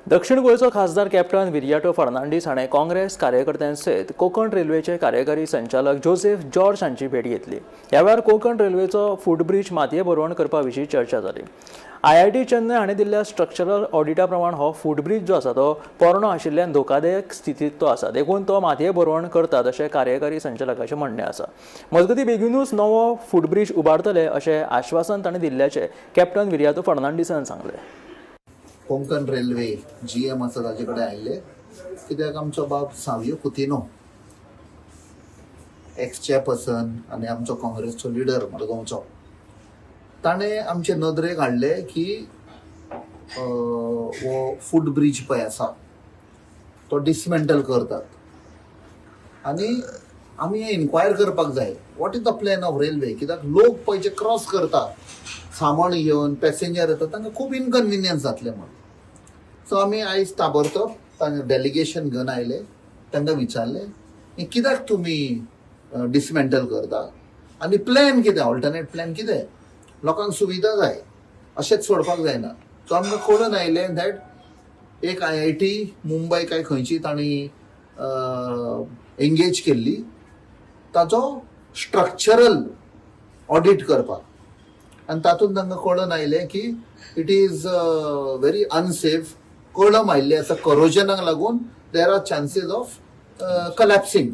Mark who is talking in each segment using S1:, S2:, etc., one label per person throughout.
S1: दक्षिण गोंयचो खासदार कॅप्टन विरियाटो फर्नांडीस हाणें काँग्रेस कार्यकर्त्यां सयत कोंकण रेल्वेचे कार्यकारी संचालक जोसेफ जॉर्ज हांची भेट घेतली. ह्या वेळार कोंकण रेल्वेचो फुटब्रीज मातये भरवण करपा विशीं चर्चा जाली. आयआयटी चेन्नय हाणें दिल्ल्या स्ट्रक्चरल ऑडिटा प्रमाण हो फुटब्रीज जो आसा तो पोरणो आशिल्ल्यान धोकादायक स्थितींत तो आसा, देखून तो मातये भरवण करतात अशें कार्यकारी संचालकाचें म्हणणें आसा. मजगतीं, बेगिनूच नवो फुटब्रीज उबारतले अशें आश्वासन ताणें दिल्ल्याचें कॅप्टन विरियातो फर्नांडीसान सांगलें.
S2: कोंकण रेल्वे जीएम आसा ताजे कडेन आयिल्ले, कित्याक आमचो बाब सावियो कुतिनो, एक्स चेअरपर्सन आनी आमचो काँग्रेसचो लिडर मडगांवचो, ताणें आमचे नदरेक हाडलें की हो फूट ब्रीज पळय आसा तो डिसमेंटल करतात आनी आमी हें इन्क्वायर करपाक जाय, what is the plan of railway? कित्याक लोक पळय जे क्रॉस करतात, सामान घेवन पॅसेंजर येतात, तांकां खूब इनकन्विनियन्स जातलें म्हणून. सो आमी आयज ताबडतोब तांकां डेलिगेशन घेवन आयले. तांकां विचारलें, हें कित्याक तुमी डिसमेंटल करता आनी प्लॅन कितें, ऑल्टरनेट प्लॅन कितें? लोकांक सुविधा जाय, अशेंच सोडपाक जायना. सो आमकां कळून आयलें that एक आयआयटी मुंबय काय खंयची तांणी एंगेज केल्ली ताचो स्ट्रक्चरल ऑडिट करपाक आनी तातूंत तांकां कळून आयलें की it is very unsafe. कळम आयिल्ले आसा, करोजनाक लागून there are chances of collapsing.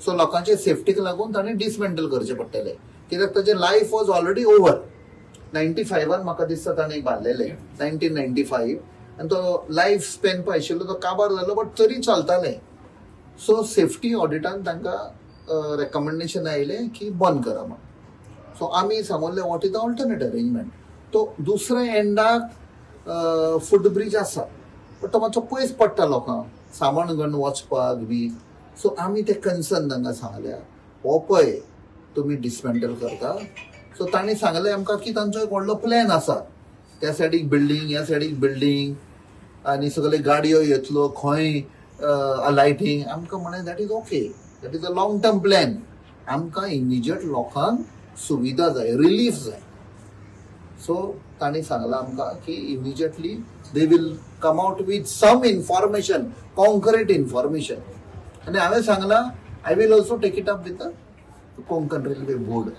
S2: So लोकांचे सेफ्टीक लागून ताणें डिसमेंटल करचें पडटलें, कित्याक ताचें life was already over. 95न म्हाका दिसता ताणें बांदलेलें, 1995, आनी तो लायफ स्पेन पळय आशिल्लो तो काबार जालो, बट तरी चलतालें. सो सेफ्टी ऑडिटान तांकां रेकमेंडेशन आयलें की बंद करा म्हण. सो आमी सांगलें, what is the alternate arrangement? तो दुसऱ्या एंडाक फूट ब्रीज आसा, बट तो मातसो पयस पडटा लोकांक सामान घेवन वचपाक बी. सो आमी ते कन्सर्न तांकां सांगल्या, हो पळय तुमी डिसमेंटल करता. सो तांणी सांगलें आमकां की तांचो एक व्हडलो प्लॅन आसा, त्या सायडीक बिल्डींग, ह्या सायडीक बिल्डींग आनी सगळे गाडयो येतलो खंय लायटींग. आमकां म्हणलें, that is okay, that is a long term plan. आमकां इमिजिएट लोकांक सुविधा जाय, रिलीफ जाय. सो तांणी सांगलां आमकां की immediately they will come out with some information, concrete information. आनी हांवें सांगलां, I will also take it up with the Konkan Railway Board.